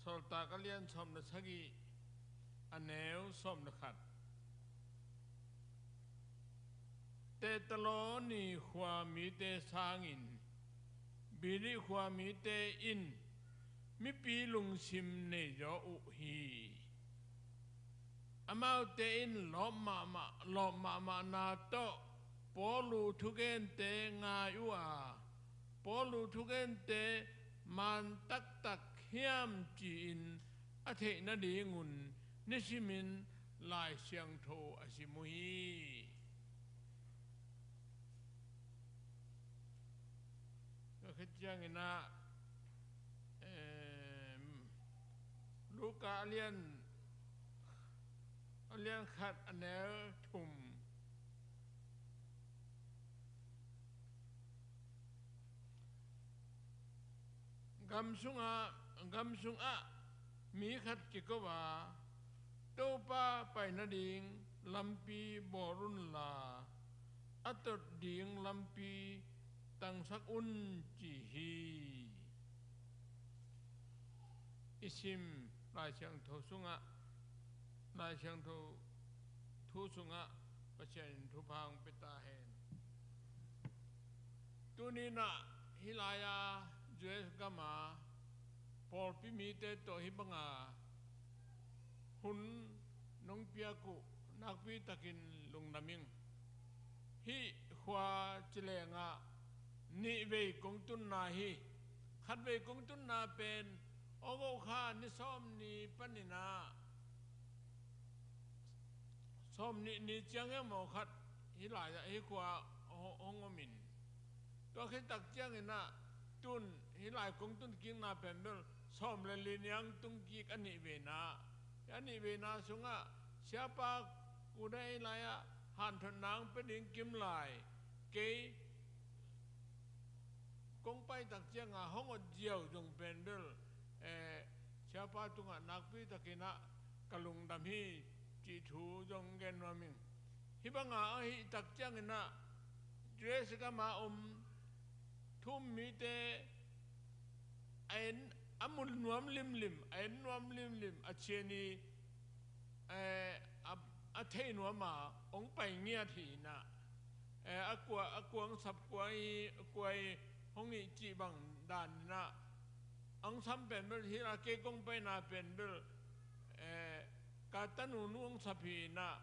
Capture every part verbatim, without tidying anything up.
Sawltak a lian sawm le sagih, a neu sawm le khat. Thesalonika khua mite sangin Berea khua mite in mipi lungsim nei zaw uh hi. Amaute in lawp mahmah, lawp mahmahna tawh Paul' thugente ngai uh a, Paul' thugente man taktak hiam ci-in a theih nadingun nisimin Lai Siangtho a sim uh hi. Tua khit ciangin ah, em, Luka a lian, a lian khat, a neu thum. Gam sungah, gam sungah mi khat kiko a, Topa pai nading lampi bawl unla, a tot ding lampi tangsak un, ci hi. I sim Lai Siangtho sungah, Lai Siangtho thu sungah Pasian in thupha hong pia ta hen. Tuni-in ah hih lai-a U S gam a pawlpi mite tawh hih banga hun nong piak uh nakpi takin lungdam ing. Hih khua ci leng ah nihvei kong tunna hi. Khatvei kong tunna pen August kha ni sawmnih panin ah sawmnih ni ciang hiam aw khat hih lai-ah hih khua hong, hong om in. Tua khit tak ciangin ah tun hih lai kong tun kikna pen bel sawm le li ni-a tung kik a nihveina. A nihveina sungah Siapa Kudai lai-ah hanthotna hong pia ding kim lai. Kei kong pai tak cianga hong ot ziau zong pen bel, eh, Siapa tungah nakpi takin ah ka lungdam hi cih thu zong gen nuam ing. Hih banga ahih tak ciangin ah U S gam a om thu-um mite a en a mu nuam limlim, a en nuam limlim, a cian i, eh, a, a thei nuam a hong pai ngiat hi in ah, eh, a kua, a kua hong sap, kua hi, kua hi hong hi cih bang dan in ah hong sam pen bel hih lai kei kong paina pen bel, eh, ka tanu nu hong sap hi in ah,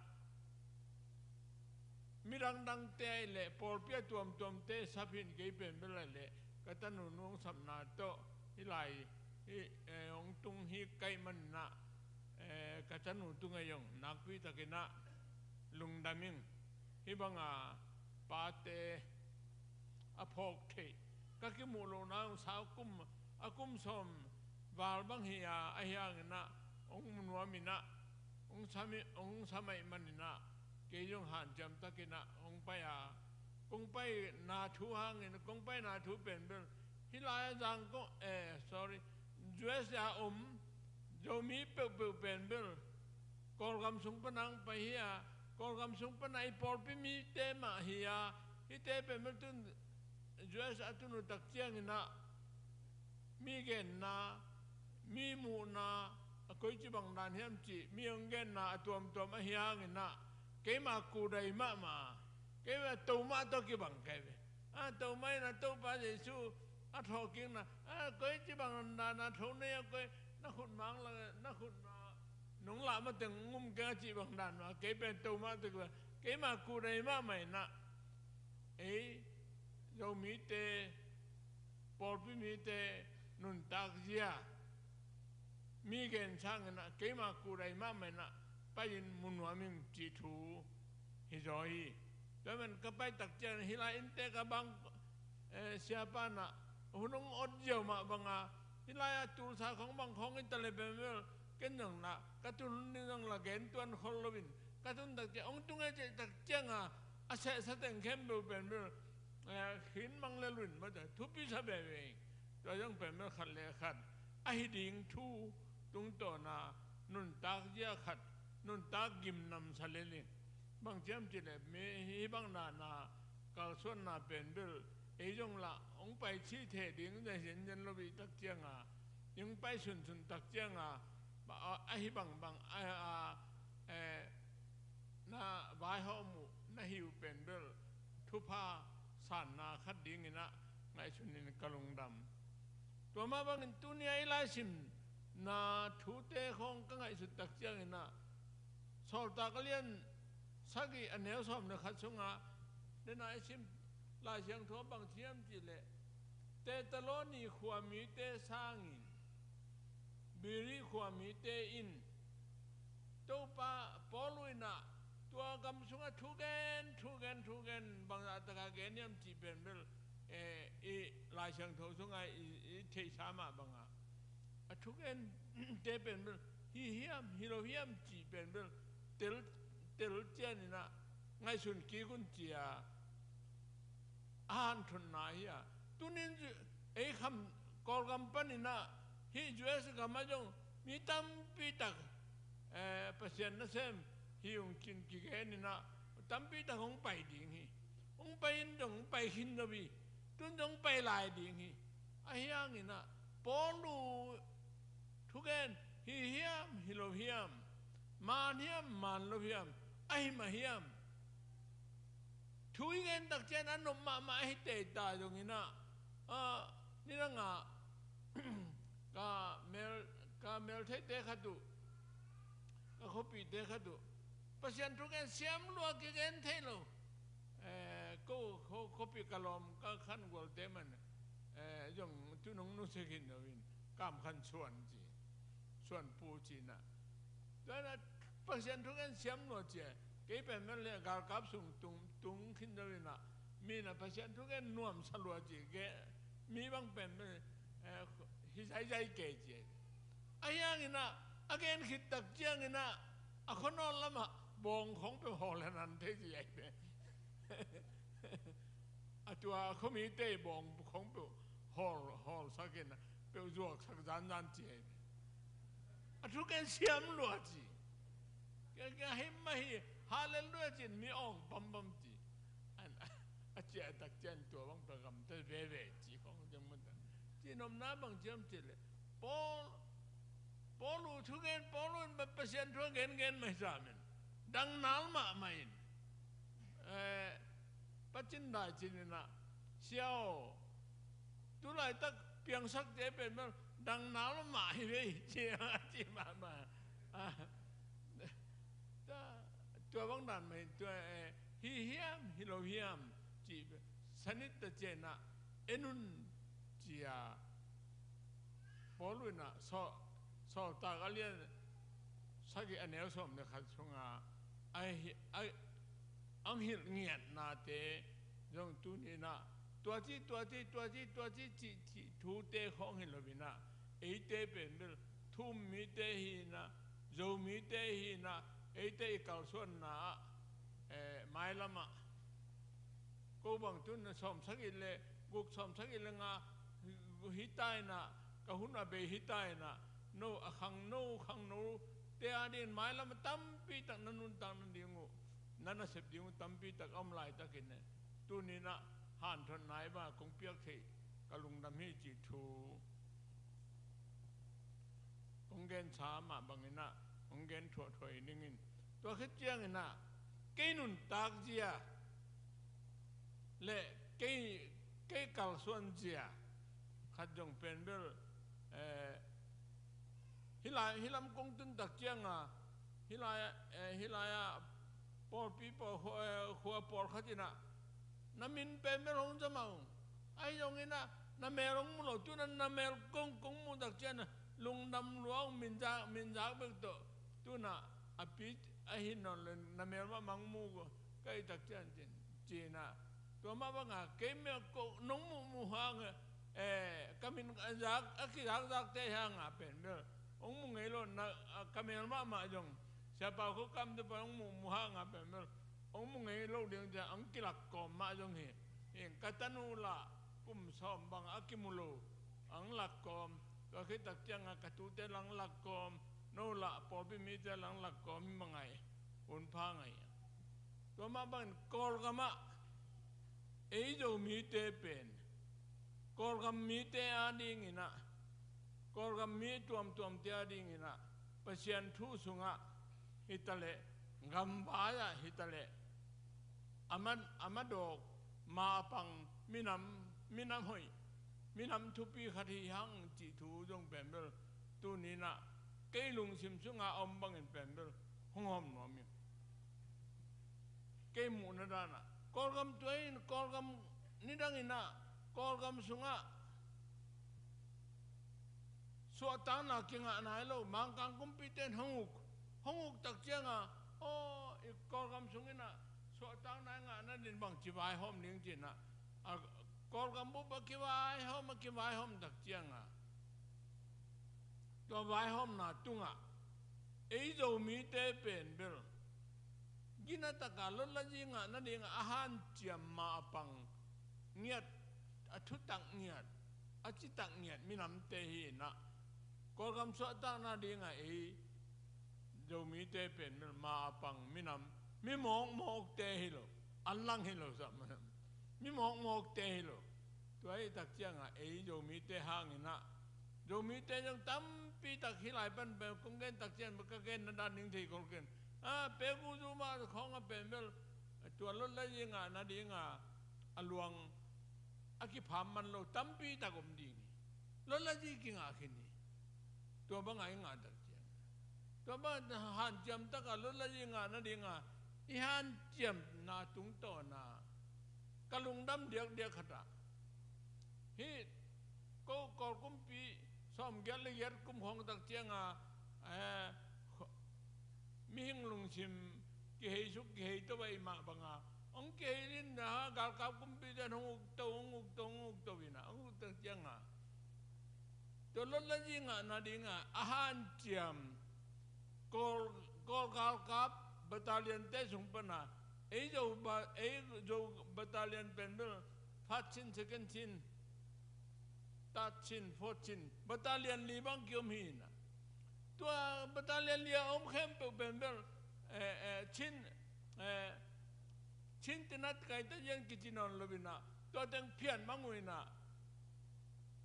midang dangte ahih leh pawlpi a tuamtuamte sap hi in, kei pen bel ahih leh ka tanu nu hong sapna tawh hih lai hih, eh, hong tung hi ka hih manin ah, eh, ka tanu tungah zong nakpi takin ah lungdam ing. Hih banga pate a phawk theih ka kimuh lohna hong sa, a kum, a kum sawm val bang hi a, ahi hangin ah hong mu nuam in ah hong sam hi, hong sam ahih manin ah kei zong hanciam takin ah hong pai a, kong paina thu hangin, kong paina thu pen bel hih lai-ah Zangkong, eh, sorry, U S a om Zomi peuhpeuh pen bel Kawlgam sung pana hong pai hi a, Kawlgam sung pana i pawlpi mite mah hi a, hihte pen bel tun U S a tun uh tak ciangin ah mi genna, mi muhna, a koici bang dan hiam cih mi hong genna a tuamtuam ahi hangin ah keima kudai mahmah, keima to mah tawh kibang kei ve. A to mah in ah Topa Jesu a thawhkikna, a koici bang dan a tho na hia, koi na khutmang la, na khutna nong lah mateng ngum keng a cih bang dan mah, kei pen to mah tawh kibang, keima kudai mahmah in ah ei Zomite, pawlpi mite nuntak zia mi gen sangin ah keima kudai mahmah in ah pai-in mu nuam ing cih thu hi zaw hi. Tua man ka pai tak ciang hih lai inntek a bang, eh, Siapa in ah hun hong ot ziau mah banga hih lai-ah Tulsa khawng bang khawng hi ta leh pen bel ken zong lah ka tun hun ding zong lah gen tuan khol loin ka tun tak ciang hong tung e cih tak cianga a sehsa teng khempeuh pen bel, eh, khin mang le luin mah tua thupi sa veve ing. Tua zong pen bel khat le khat ahi ding thu tungtawna nuntak zia khat, nuntak gimnamsa le ling. Bang ciam cih leh mi hih bang dana kalsuanna pen bel ei zong lah hong pai cih thei ding zia zenzen lo i tak cianga Ning pai sunsun tak cianga, a, a hi bangbang, a, a, eh, na vaihawm uh, na hi uh pen bel, thupha sanna khat dinginah ngaihsunin ka lungdam. Tua mah bangin tuni a i laisimna thute khawng ka ngaihsut tak cianginah, Sawltak a lian sagih a neu sawm le khat sungah, dena i sim Lai Siangtho bang ci hiam cihleh, Tetaloni khuamite sangin Biri khuamite in Topa Paul inah tua gam sungah thugen, thugen, thugen, bangzah taka gen hiam cih pen bel, eh, i Lai Siangtho sungah i, i theihsa mah bangah a thugente pen bel hi hiam, hi lo hiam cih pen bel tel, tel cianinah ngaihsun kik un cia a hanthotna hi a. Tunin ei kham Kawlgam paninah hih U S gamah zong mi tampi tak, eh, Pasian nasem hi ung cin kigeninah tampi tak hong pai ding hi. Hong pai in zong hong pai khin zo hi. Tun zong hong pai lai ding hi. Ahi hanginah Paul uh thugen hi hiam, hi lo hiam, man hiam, man lo hiam, ahi mah hiam, thu i gen tak cian a nop mahmah ahi teita zonginah, ah, nidangah ka mel, ka meltheite khat uh, ka khuapite khat uh, Pasian thugen siam lua kigen thei lo. Eh, ko, ko, khuapi ka lawm ka khan gualte man, eh, zong tu nong nusia khin lo in kam khan suan ci, suan pu cinah. Tuanah Pasian thugen siam lua cia, kei pen man le galkap sung tung, tung khin zo inah, minah Pasian thugen nuamsa lua ci, ke, mi bang pen man, eh, hi zaizai kei cia. Ahi hanginah a gen khit tak cianginah a khuanawl lamah bawng khong peuh hawl hen an thei ci ai pe. A tua a khuamite bawng khong peuh hawl, hawlsak inah peuh zuaksak zanzan ci ai pe. A thugen siam lua ci. Ke, ke him mah hi, halleluiah cin mi awng bambam ci. An, a ciah tak cian tua bang peuh gamta veve ci khong ciang mata. Ci nopna bang ciam ci le. Paul, Paul uh thugen, Paul uh in Pasian thu a gengen mah hi sa men. Dang nal mahmah in. Eh, Pacin dai cininah, sia aw, tu laitak piangsakte pen bel dang nal mah hi vei ci, ci mahmah. Ah, ta, tua bang dan mah hi, tua, eh, hi hiam, hi lo hiam ci, sanit ta cianah, en un cia Paul inah Saw-, Sawltak a lian sagih a neu sawm le khat sunga a hi, a, ang hilh ngiatnate zong tuninah tuaci, tuaci, tuaci, tuaci cih, cih thute khawng hi loinah eite pen bel thu-um mite hinah, Zomite hinah, eite i kalsuanna ah, eh, mailamah ko bang tun sawmsagih le guk, sawmsagih le nga hita inah, ka hun a bei hita inah, no a khangno, khangnote adingin mailam a tampi tak na nuntak nading uh, na nasep ding uh tampi tak a om laitakin, eh, tuninah hanthotna i bang kong piak theih ka lungdam hi cih thu kong gensa mah banginah kong gen thuahthuah hi dingin, tua khit cianginah kei nuntak zia le kei, kei kalsuan zia khat zong pen bel, eh, hih lai, hih lam kong tun tak cianga hih lai, eh, hih lai-ah pawlpi pawl, khua, eh, khua pawlkhat inah na min pen bel hong za mah ung. Ahi zonginah na mel hong mu lo, tunah na mel kong, kong muh tak cianah lungdam lua ung, minzak, minzak bek tawh. Tunah a pi ahi nawn le na mel mahmah hong mu ka hih tak cian cin, cinah. Tua mah banga kei mel ko nong muhmuh hang, eh, ka min a zak, a kizakzakte hanga pen bel hong mu ngei lo, na, a, ka mel mahmah zong Sia Pau Kho Kam te pawl hong muhmuh hanga pen bel hong mu ngei lo ding ciah hong kilak kawm mah zong hi. Hi, ka tanu lah kum sawm bang a kimu lo, hong lak kawm. Tua khit tak cianga ka tute lah hong lak kawm, no lah pawlpi mite lah hong lak kawm hi mah ngai, hun pha ngai. Tua mah bangin Kawlgamah ei Zomite pen Kawlgam mite adinginah Kawlgam mi tuamtuamte a dinginah Pasian thu sungah hitaleh, gamvai-ah hitaleh, a ma, a madawk, ma a pang minam, minam hoih, minam thupi khat hi hang cih thu zong pen bel tuninah kei lungsim sungah a om bangin pen bel hong hawm nuam hi. Kei muhna danah Kawlgam tua in, Kawlgam nidanginah Kawlgam sungah suahtakna kingah nai lo, Mangkang kumpite in hong uk, hong uk tak cianga, aw, i Kawlgam sunginah suahtakna i ngah nadin bangci vaihawm ding cinah, a, Kawlgam bup a kivaihawm, a kivaihawm tak cianga, tua vaihawmna tungah ei Zomite pen bel gina taka lotlazi ngah nadinga a hanciam, ma a pang ngiat, a thutak ngiat, a citak ngiat minamte hi inah, Kawlgam suahtakna dinga ei Zomite pen bel ma a pang minam, mi mawkmawkte hi lo, an lang hi lo sah minam, mi mawkmawkte hi lo. Tua hi tak cianga ei Zomite hanginah, Zomite zong tampi tak hi lai pan pen kong gen tak ciang ka genna dan ding thei kol ken. A, Pegu Zuma khawng a pen bel tua lotlazi ngah nadinga a luang a kipham man lo tampi tak om ding hi. Lotlazi kingah khin hi. Tua banga i ngah tak ciang, tua banga hanciam taka lotlazi ngah nadinga i hanciamna tungtawna ka lungdam diakdiak khatah, hih ko Kawl kumpi sawmgiat le giat kum khawng tak cianga, eh, kho-, mihing lungsim kihei suk kihei to vai mah banga hong kihei in, na galkap kumpite in hong ukto, hong ukto, hong ukto inah, hong uk tak cianga tua lotlazi ngah nadinga a hanciam Kawl, Kawl galkap battalion-te sung pana ei Zo ba, ei Zo battalion pen bel first Chin, second Chin, third Chin, fourth Chin, battalion li bang kiom hi inah, tua battalion li a om khempeuh pen bel, eh, eh, Chin, eh, Chin tinat kaita zian kici nawn lo inah, tua teng phian mang uh inah,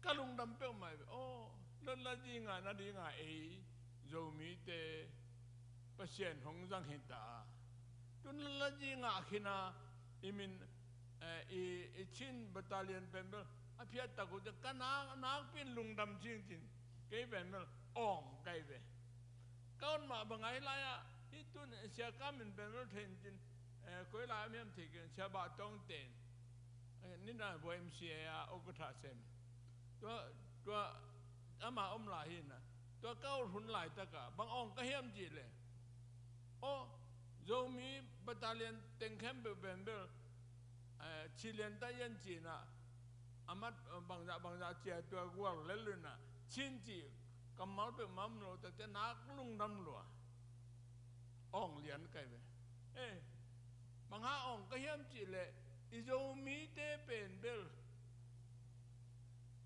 ka lungdam peuhmah hi ve. Aw, lotlazi ngah nadinga ei Zomite Pasian hong zang hi ta. Tun lotlazi ngah khina i min, eh, i, i Chin battalion pen bel a phiat tak uh te ka nak, nakpi in lungdam cingcing. Kei pen bel awng kai ve. Ka on mah bang a hi lai-ah, hih tun Sia Kam in pen bel thei in cin, eh, koi lai a miam thei kei, Sia Bah Tawng ten, eh, nina Y M C A a ukatha sem. Tua, tua ama om lai hi inah, tua ka ut hun laitaka bang awng ka hiam cih leh, aw, Zomi battalion teng khempeuh pen bel, eh, cilian ta ian cinah, a mat, eh, bangzah bangzah cia tua gual lel inah, Chin cih kammal peuhmah om lo takte nak lungdam lua. Awng lian kai ve. Eh, bang hang awng ka hiam cih leh i Zomite pen bel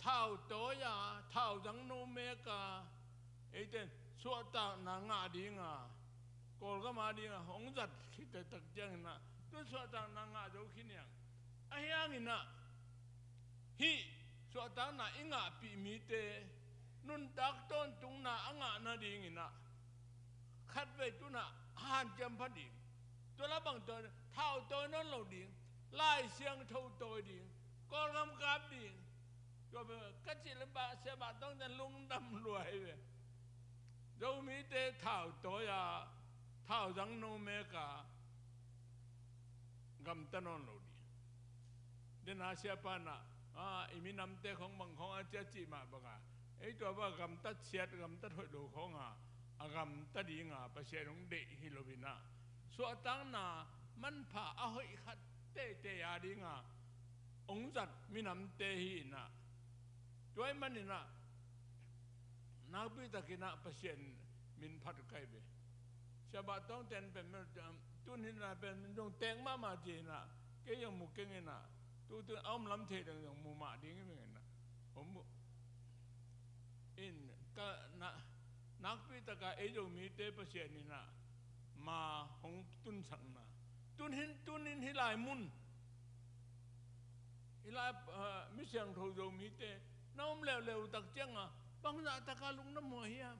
thau tawi-a, thau zang no meka, eite in suahtakna ngah dinga, Kawlgam a dinga hong zat khit taktak cianginah, tun suahtakna ngah zo khin hi hang. Ahi hanginah hih suahtakna i ngahpih mite nuntak tawntungna a ngah nadinginah khatvei tunah hanciam pha ding. Tua la bang tawi, thau tawi nawn lo ding, Lai Siangtho tawi ding, Kawlgam kap ding. Tua pen ka cih le Bah, Sia Bah Tawng ten lungdam lua hi ve. Zomite thau tawi-a, thau zang no meka gamta nawn lo ding. Dena siapa inah, a, i minamte khawng bang khawng a cia cih mah banga, ei tua banga gamtat siat, gamtat hoih lo khawnga a gamta dinga Pasian hong deih hi lo inah, suahtakna manpha a hoih khat teitei a dinga hong zat minamte hi inah, tua ahih maninah nakpi takinah Pasian min phat kai ve. Sia Bah Tawng ten pen, tun hinah pen zong tek mahmah ci inah, kei zong mu keng inah, tu, tu a om lam thei dang zong mu mah ding hi inah, om mu in ka na, nakpi taka ei Zomite Pasian inah ma hong tunsakna, tun hin, tun hin hih lai mun, hih lai, eh, mi siangtho Zomite na om leuleu tak cianga Bangzah taka lungdam uh hiam?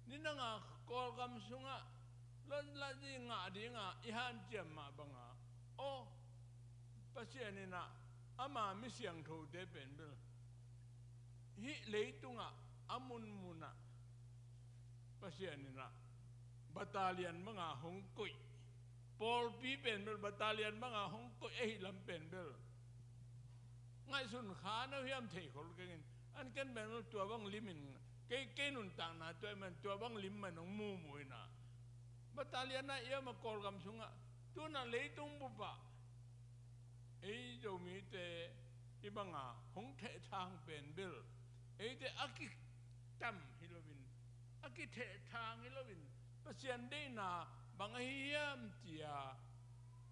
Nidanga Kawlgam sungah lotlatzi ngah dinga i hanciam mah banga, aw, Pasian inah ama mi siangthote pen bel hih leitungah a munmunah Pasian inah battalion banga hong koih, pawlpi pen bel battalion banga hong koih ahi lam pen bel ngaihsun kha na hiam thei khol kengin, an ken pen bel tua bang limin kei, kei nuntakna tua man tua bang lim man hong mumu inah battalion ah i ama Kawlgam sungah tunah leitung bupah ei Zomite hih banga hong thehthang pen bel eite a kitam hi loin, a kithehthang hi loin, Pasian deihna bang ahi hiam cia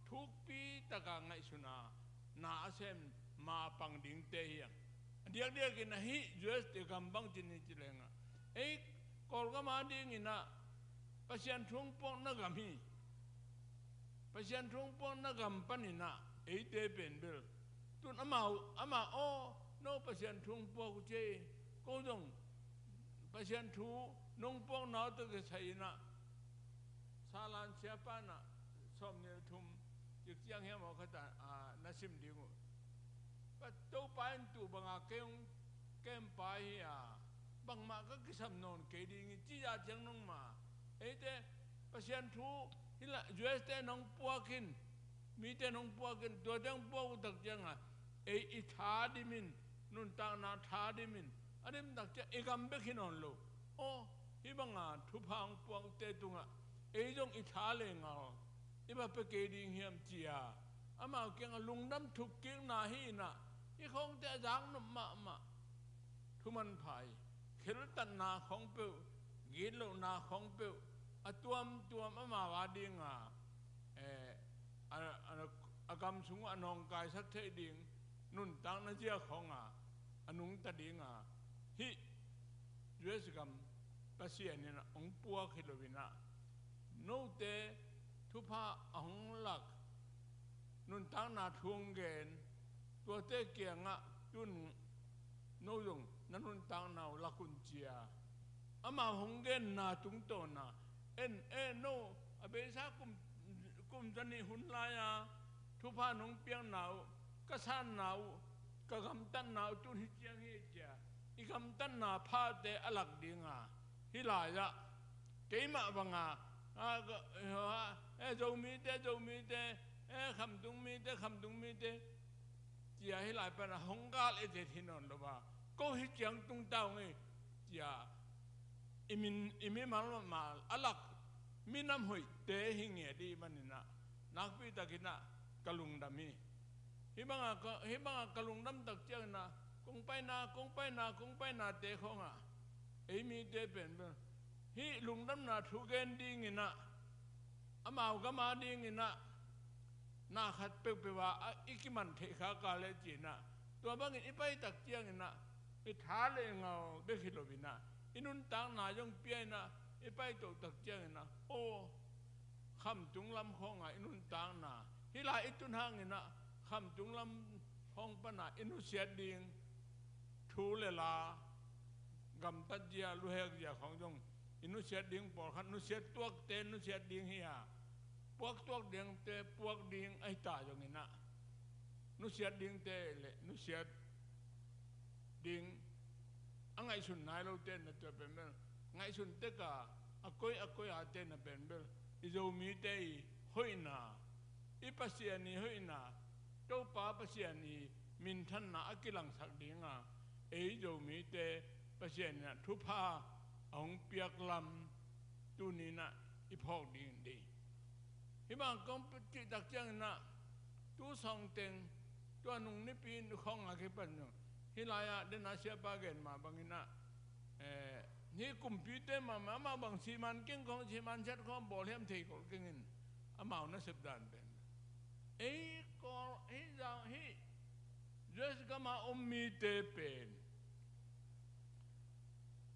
thukpi taka ngaihsuna na a sem mapang dingte hi a. A diakdiakin ahi U S te gam bang cin hi ci lengah ei Kawlgam a dinginah Pasian thu hong puakna gam hi. Pasian thu hong puakna gam paninah eite pen bel tun amau, amah aw, no Pasian thu hong puak uh ci ei, ko zong Pasian thu nong puakna uh tawh kisai inah Salan siapa inah sawmnih le thum cik ciang hiam aw khata na sim ding uh. Topa in tu banga kei hong kempa hi a, bangmah ka kisam nawn kei ding hi ci a ciang nongma eite Pasian thu hila U S te nong puakin, mite nong puakin, tuate hong puak uh tak cianga ei i tha dimin, nuntakna tha dimin a dim tak ciang i gam bek hi nawn lo. Aw, hih banga thupha hong puakte tungah ei zong i tha le ngal i va pia kei ding hiam cia amau kiangah lungdam thukkikna hi inah hih khawngte a zaknop mahmah. Thuman pha hi. Kheltatna khawng peuh, gitlohna khawng peuh a tuamtuam amau a dinga, eh, a, a, a gam sungah a nawngkaisak theih ding nuntakna zia khawnga a nungta dinga hih U S gam Pasian inah hong puak hi loinah note thupha a hong lak, nuntakna thu hong gen, tuate kiangah tun no zong na nuntakna uh lak un cia amau hong genna tungtawna en e no a beisa kum, kum zanih hun lai-a thupha nong piakna uh, ka sanna uh, ka gamtatna uh tun hi ciang hi cia i gamtatna phate a lak dinga hih lai-ah keimah banga, a, ka, e, Zomite, Zomite, e, Khamtung mite, Khamtung mite cia hih lai pana hong gal etet hi nawn lo a, ko hi ciang tungta ung ei cia i min, i mimal mahmal a lak minam hoihte hi nge dih maninah nakpitakinah ka lungdam hi. Hih banga ka, hih banga ka lungdam tak cianginah kong paina, kong paina, kong painate khawngah ei mite pen bel hih lungdamna thu gen dinginah amau gam a dinginah na khat peuhpeuh ah i kiman theih khaka le cinah tua bangin i paitak cianginah i tha le ngal bek hi loinah i nuntakna zong pia inah i paitohtak cianginah aw, Khamtung lam khawnga i nuntakna hih lai i tun hanginah Khamtung lam khawng pana i nusiat ding thu le la, gamtat zia, luhek zia khawng zong i nusiat ding pawlkhat nusiat tuakte nusiat ding hi a, puak tuak dingte puak ding ahi ta zonginah nusiat dingte le nusiat ding a ngaihsun nai lote na tua pen bel ngaihsun teka a koi a koi a te na pen bel i Zomite i hoihna, i Pasian i hoihna, Topa Pasian i minthanna a kilangsak dinga ei Zomite Pasian inah thupha a hong piak lam tuninah i phawk ding ding. Hih bang kong cihtak cianginah tu sawngteng tua nung nipi in khawnga kipan zong hih lai-ah dena siapa gen mah banginah, eh, hih kumpite mahmah amah bang siman keng khawng siman siat khawng bawl hiam thei kol kengin amau nasep dan pen ei Kawl hih zau hih U S gama om mite pen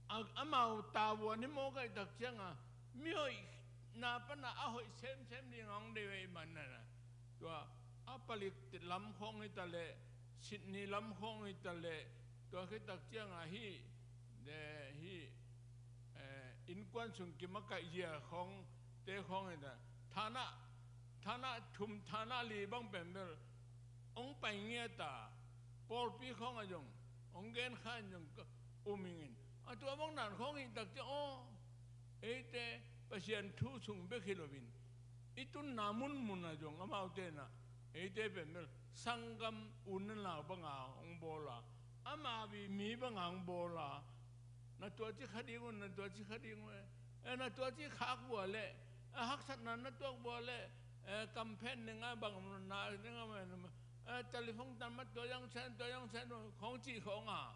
a, amau tavuan hi mawk ahih tak cianga mihoihna pana a hoih semsem ding a hong deih ahih manana tua a palik lam khawng hi taleh Sydney lam khawng hi taleh tua khit tak cianga hih Hih innkuan sung kimakaih zia khawngte khawng hi ta. Thana, thana thum, thana li bang pen bel hong pai ngiat a, pawlpi khawngah zong hong gen kha in zong um ing in. A tua bang dan khawng hih tak ciang aw, eite Pasian thu sung bek hi loin i tunna munmun ah zong amaute in ah eite pen bel sanggam u nau banga hong bawl a, ama mi banga hong bawl a, na tuaci kha ding un, na tuaci kha ding un, eh, na tuaci khak vua leh, eh, haksatna na tuak vua leh, eh, kamphen ning a bang na ning a, eh, telephone tan ma tua yang sen, tua yang sen khawng cih khawng a,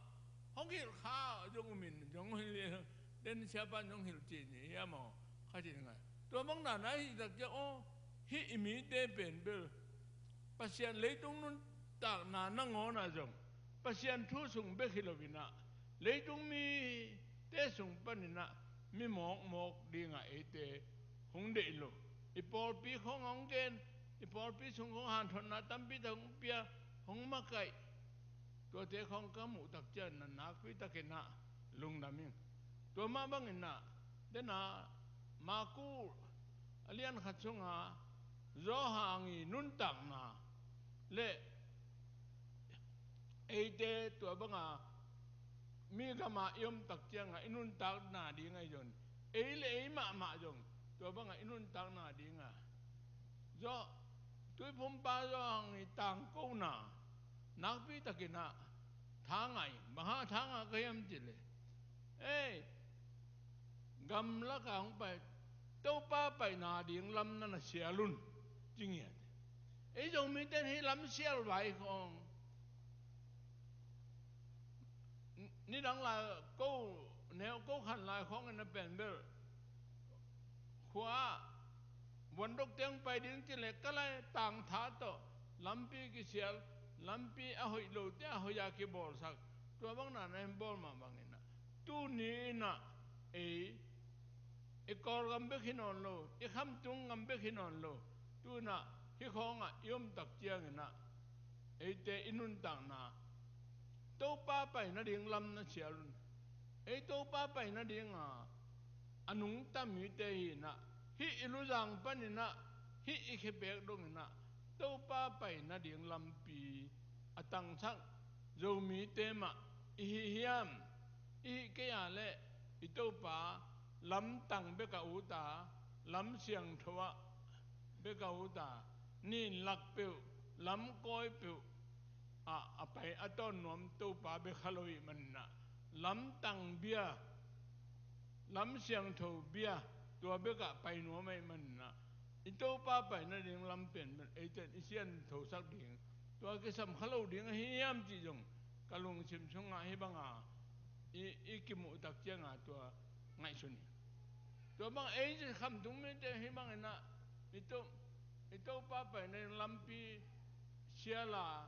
hong hilh kha zong um in, zong hilh, den siapa zong hilh cih ni hiam aw, kha cih ni ngai. Tua bang dan a hih tak ciang aw, hih i mite pen bel Pasian leitung nuntakna nangawn ah zong Pasian thu sung bek hi loin ah, leitung mite sung panin ah mi mawkmawk dingah eite hong deih lo. I pawlpi khawng hong gen, i pawlpi sung khawng hanthotna tampi tak hong pia, hong makaih. Tuate khawng ka muh tak ciang na nakpi takin ah lungdam ing. Tua mah bangin ah, den a Maku a lian khat sunga Johan i nuntakna le eite tua banga mi gama i om tak cianga i nuntakna ding ahi zong, ei le ei mahmah zong tua banga i nuntakna dinga Johan, Tuiphumpa Johan i tangkona nakpi takin ah tha ngah, bang hang tha ngah ka hiam cih leh, ei, gamlak a hong pai, Topa paina ding lam na na sial un, ci ngiat. Ei Zomite in hih lam sial vai khawng, nidang lai ko, neu ko khan lai khawng in a pen bel khua ah vuandok teng pai ding cih leh ka lai tangtha tawh lampi kisial, lampi a hoih lote a hoih a kibawlsak, tua bang dan a hin bawl mah bangin ah, tuni in ah ei, i Kawlgam bek hi nawn lo, i khamtung gam bek hi nawn lo, tu in ah hih khawngah i om tak ciangin ah eite i nuntakna Topa pai nading lam na sial un. Ei Topa pai nadinga a nungta mite hi in ah, hih i luzang panin ah, hih i khepek dongin ah Topa pai nading lampi a tangsak Zomite mah i hi hiam? I hih kei a leh i Topa lamtang bek a ut a, lam siangtho ah bek a ut a, nin lak peuh, lam kawi peuh ah a pai a tawn nuam Topa bek kha lo ih manin ah, lamtang bia, lam siangtho bia, tua bekah pai nuam ahih manin ah, i Topa pai nading lam pen eite in i siangthosak ding, tua kisam kha lo ding ahi hiam cih zong ka lungsim sungah hih banga i, i kimuh tak cianga tua ngaihsun hi. Tua bang ei khamtung mite hih bangin ah i To, i Topa pai nading lampi sial a,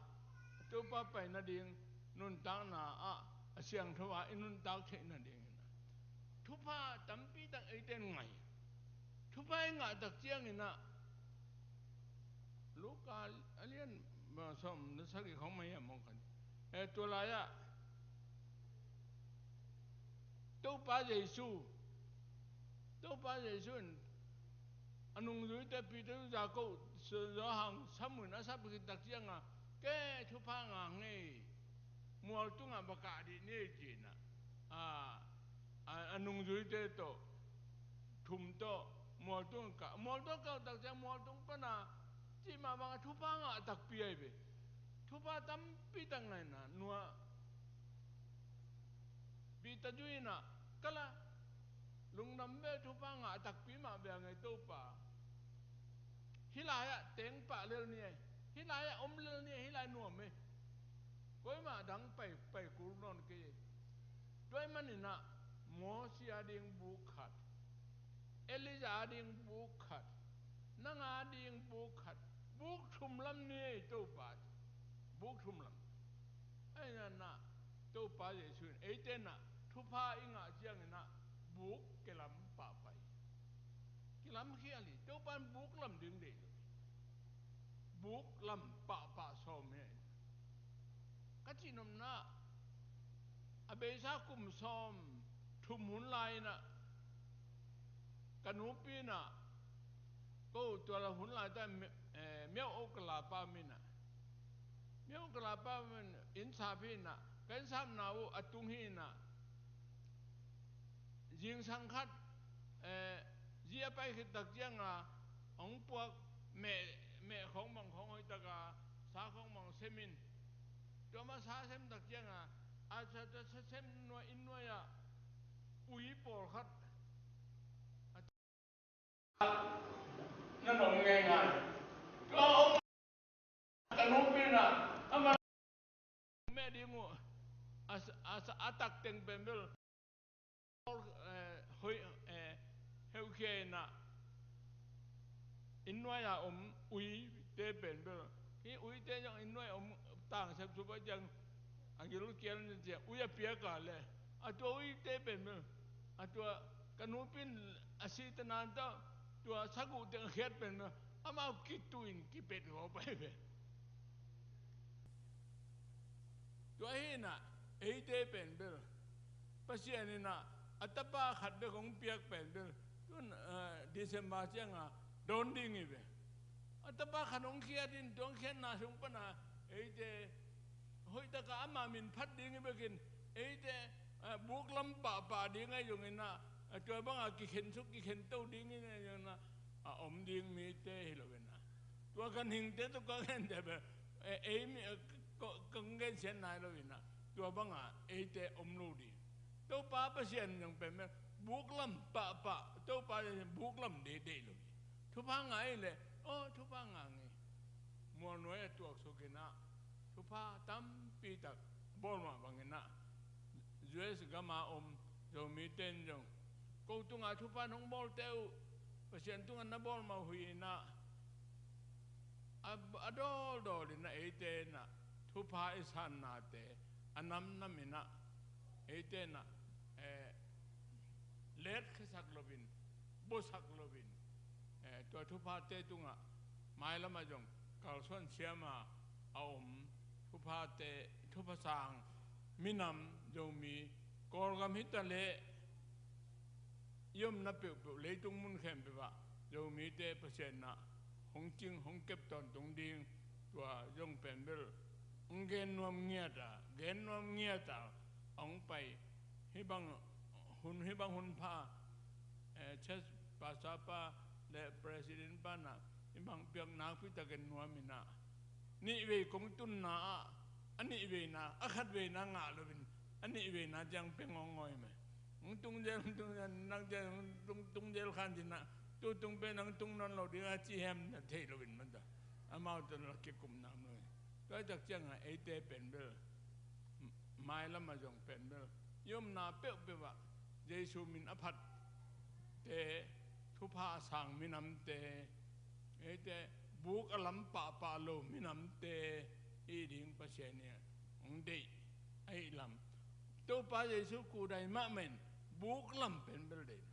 i Topa pai nading nuntakna ah a siangtho a i nuntak theih nadingin ah thupha tampi tak eite in ngah hi. Thupha i ngah tak ciangin ah Luka a lian, ah, sawm le sagih khawng mah hiam maw khan. Eh, tua lai-ah Topa Jesu, Topa Jesu in a nungzuite Peter, Jakob, Johan, Samuel a sap khit tak cianga, kei thupha ngah ing ei, mual tungah va kah dih ni ei ci-in ah, a, a, a nungzuite tawh thum tawh mual tung kah, mual tung kah tak ciang mual tung pana cih mah bangah thupha ngah takpi ahi ve. Thupha tampi tak ngah in ah, nua Peter zui in ah, kala lungdam ve, thupha ngah takpi mah bia ngei Topa. Hih lai-ah teng pah lel ni ei, hih lai-ah om lel ni ei, hih lai nuam ei. Koimah dang pai, pai kul nawn kei ei. Tua ahih manin ah Mosi a ding buk khat, Elijah a ding buk khat, nang a ding buk khat, buk thum lam ni ei Topa. Buk thum lam. Ahi zongin ah Topa Jesu in eite in ah thupha i ngah ciangin ah buk kilam pahpah hi. Kilam khial hi. Topa in buk lam ding deih lo hi. Buk lam pahpah sawm hi. Ka cihnopna ah A beisa kum sawm thum hun lai inah ka nupi inah ko tua la hun lai ta mia-, eh, mia-o ka lapa om inah, mia-o ka lapa om in, inn sap hi inah, ka inn sapna uh a tung hi inah, zingsang khat, eh, zi a pai khit tak cianga hong puak meh, meh khawng bang khawng hoih taka sa khawng bang sem in, tua mah sa sem tak cianga a sa, sa, sa sem nuai, inn nuai ah ui pawlkhat a na nong ngeingai. Tua hong ka nupi inah amah meh ding uh a, a, a tak teng pen bel, eh, hoih, eh, heukhia inah inn nuai a om uite pen bel, hih uite zong inn nuai a om tang sep sup a ciang a gilkial ni ciang ui a piak a le, a tua uite pen bel, a tua ka nupi in a sihte nan tawh tua saguh teng a khiat pen bel amau kituh in kipet khawng pai ve. Tua hi inah eite pen bel Pasian inah a tapa khat bek hong piak pen bel tun, eh, December cianga dawn ding hi ve. A tapa khat hong khiat in, tua hong khiatna sung pana eite hoih taka ama min phat ding hi bekin eite, eh, buklam pahpah ding ahi zong inah, eh, tua banga kikhen suk kikhen to ding hi inah zong inah a om ding mite hi lo inah, tua kan hingte tawh ka gente bel, eh, ei mi, eh, ko-, kong gensiat nai lo inah tua banga eite om lo ding. Topa Pasian zong pen buklam pahpah, Topa buklam deih deih lo hi. Thupha ngah hi leh, aw, thupha ngah ngei. Mualnuai a tuaksuk inah thupha tampi tak bawl mah bang inah U S gama om Zomite in zong ko tungah thupha nong bawlte uh Pasian tungah na bawl mah uh hi inah a, a dawldawl inah eite inah thupha i sannate a namnam inah eite inah, eh, letkhiasak loin, buasak loin, eh, tua thuphate tungah mailamah zong kalsuan siama a om thuphate, thupha sang minam Zomi, Kawlgam hi ta leh i omna peuhpeuh leitung mun khempeuh ah Zomite Pasian inah hong cing hong kep tawntung ding, tua zong pen bel hong gen nuam ngiat a, gen nuam ngiat a hong pai. Hih bang hun, hih bang hun pha, eh, church pastor pa le president pa inah hih bang piak nakpi takin nuam inah, nihvei kong tunna ah a nihveina, a khatveina ngah loin a nihveina ciang pia ngawngawi mah. Hong tung zel, hong tung zel, nang ciang hong tung, tung zel khan ci inah, tu tung pen hong tung nawn lo ding a ci hiam na thei loin mah ta. Amau tawh la kikum nam lo hi. Tua hi tak cianga eite pen bel mailamah zong pen bel i omna peuhpeuh ah Jesu min a phatte, thupha a sang minamte, eite buk a lam pahpah lo minamte i ding Pasian in hong deih ahih lam. Topa Jesu kudai mahmah in buk lam pen bel deih.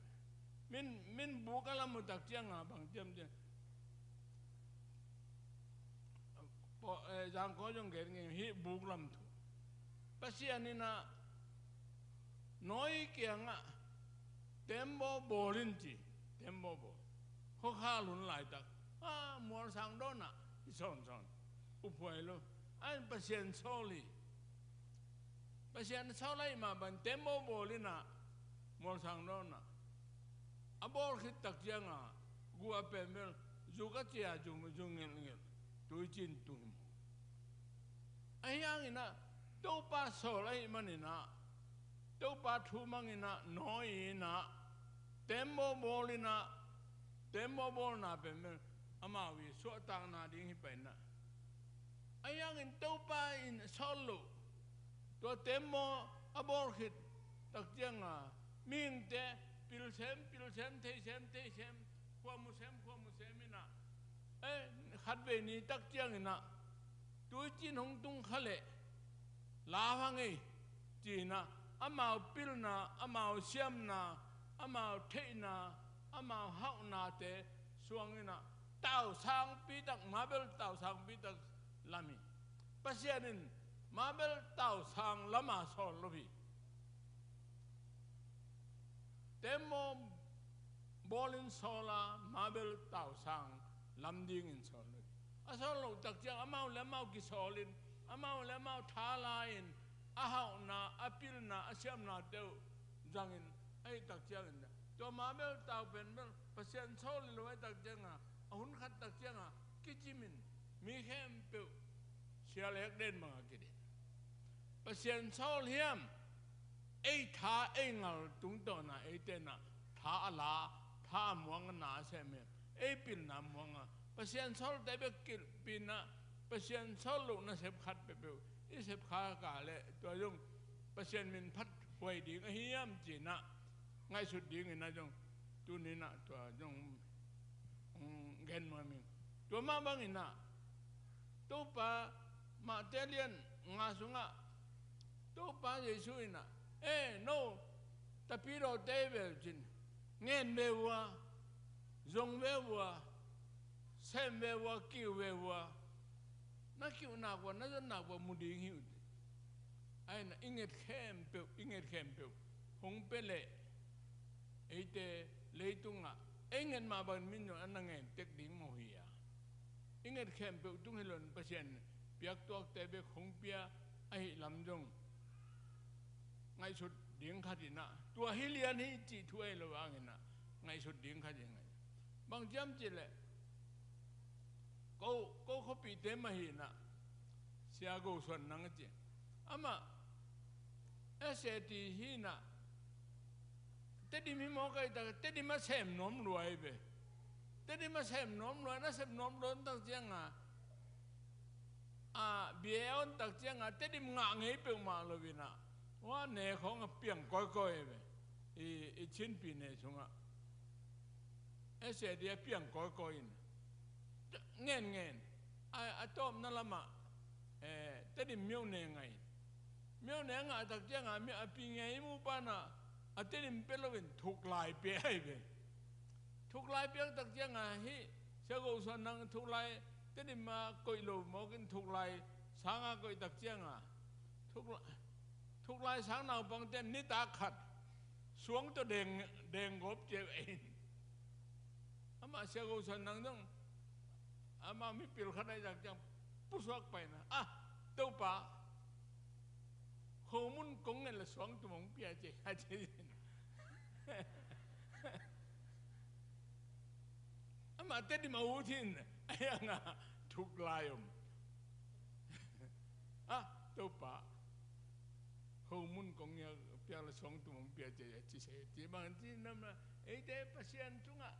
Min, min buk a lam uh tak cianga bang ciam ciam Paw-, eh, Zangkong zong gen ngei hih buk lam thu. Pasian inah Noah kiangah tembaw bawl in ci, tembaw bawl. Khuakhal hun laitak, ah, mualsang dawnah i sawnsawn, uphuai lo. Ain Pasian sawl hi. Pasian sawl ahih mah bang tembaw bawl inah mualsang dawnah a bawl khit tak cianga guh a pen bel zuk a cia, zu, zu ngilngilh, tuicin tung hi mu. Ahi hang inah Topa sawl ahih man inah Topa thu mang inah Noah inah tembaw bawl inah, tembaw bawlna pen bel amau i suahtakna ding hi pai inah. Ahi hangin Topa in sawl lo, tua tembaw a bawl khit tak cianga mihingte pilsem pilsem, theisem theisem, khuamusem khuamusem inah, eh, khatvei ni tak ciang inah tuicin hong tung kha leh lau hang ei ci inah amau pilna, amau siamna, amau theihna, amau hauhnate suang inah tausangpi tak, mabel tausangpi tak lam hi. Pasian in mabel tausang lama sawl lo hi. tembaw bawlin sawl a, mabel tausang lam dingin sawl lo. A sawl loh tak ciang amau le amau kisawlin, amau le amau thala-in a hauhna, a pilna, a siamna teuh zangin, ahih tak ciangin tua mabel tau pen bel Pasian sawl lo ahih tak cianga, a hun khat tak cianga kicimin mi khempeuh sial ek den banga kidin. Pasian sawl hiam? Ei tha ei ngal tungtawna eite na tha a la, tha a muang a na a sem hiam? Ei pilna muanga Pasian sawlte bek kilpina, Pasian sawl loh nasep khat peuhpeuh i sep kha ka le tua zong Pasian min phat huai ding ahi hiam cina ngaihsut dingina zong tuninah tua zong hong gen nuam ing. Tua mah banginah Topa Mate lian nga sungah Topa Jesu inah, e no tapidawte ve uh cin, ngen ve uh a, zong ve uh a, sem ve uh a, kiu ve uh a, na kiuhnak uh a, na zonnak uh a mu ding hi uh ti. Aina i nget khempeuh, i nget khempeuh hong pia leh eite leitungah ei nget mah bangin min zong a na ngen tek ding maw hi a. I nget khempeuh tung hi loin Pasian piaktuakte bek hong pia ahih lam zong ngaihsut ding khatinah tua hi lian hi cih thu ahi lo anginah ngaihsut ding khatin ngaih. Bang ciam cihleh ko, ko khuapihte mah hinah Sia Go Suan Nang a ci. Amah S A T hinah Tedim hi mawk ahih tak Tedim a sem nuam luai ve. Tedim a sem nuam luai, na sem nuam luai tak cianga a bia on tak cianga Tedim ngah ngei peuhmah loinah wa ne khawng a piang kawikawi ve. I, i Chinpi ne sungah S A T a piang kawikawi in ngen ngen a, a tawpna lamah eh, Tedim myo ne ngai. Myo ne ngah tak cianga mi a pi ngei mu pana a Tedim pia loin thuklai pia ahi ve. Thuklai piak tak cianga hih Sia Go Suan Nang thuklai Tedim a koih lo mawkin thuklai sanga koih tak cianga thukla-, thuklai sang naupangte nitak khat suang tawh deng, deng gawp cia uh ei. Amah Sia Go Suan Nang zong amah mipil khat ahih tak ciang pusuak paina, ah, Topa, khomun kong ngen le suang tum hong pia ci a ci. Amah Tedim a ut in a hianga thuklai om. Ah, Topa, khomun kong ngen piak le suang tum hong pia ci a ci se ci bang ci namna eite Pasian tungah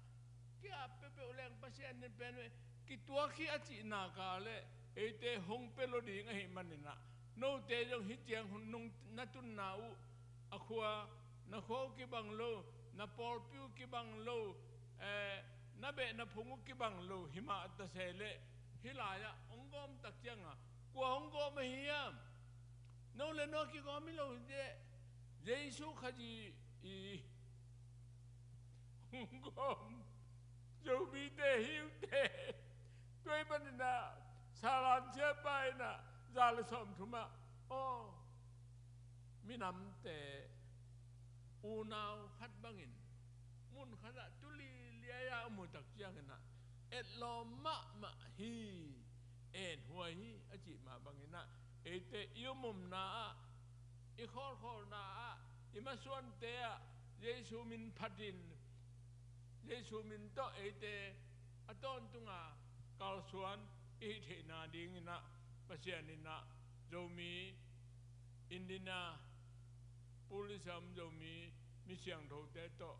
kia peuhpeuh leng Pasian in pen ve kituak hi a cihna ka le eite hong pia lo ding ahih maninah note zong hih ciang hun nung na tunna uh a khua, na khua uh kibang lo, na pawlpi uh kibang lo, eh, na beh na phung uh kibang lo himah tase leh hih lai-ah hong gawm tak cianga kua hong gawm ahi hiam? No le no kigawm hi lo hi teh Jesu Khazih i hong gawm Zomite hi uh teh. Tua ahih maninah Salan siapa inah za le sawmthumah aw minamte unau khat bangin mun khatah tuli liaia a mu tak cianginah etlawm mahmah hi, enhuai hi a cih mah banginah eite i umumna ah, i khawlkhawlna ah, i masuante ah Jesu min phatin Jesu min tawh eite a tawntunga kalsuan i hih theihna dinginah Pasian inah Zomi Indianapolis a om Zomi mi siangthote tawh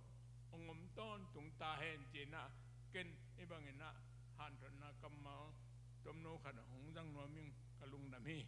hong om tawntung ta hen cinah ken hih banginah hanthotna kammal tomno khat hong zang nuam ing. Ka lungdam hi.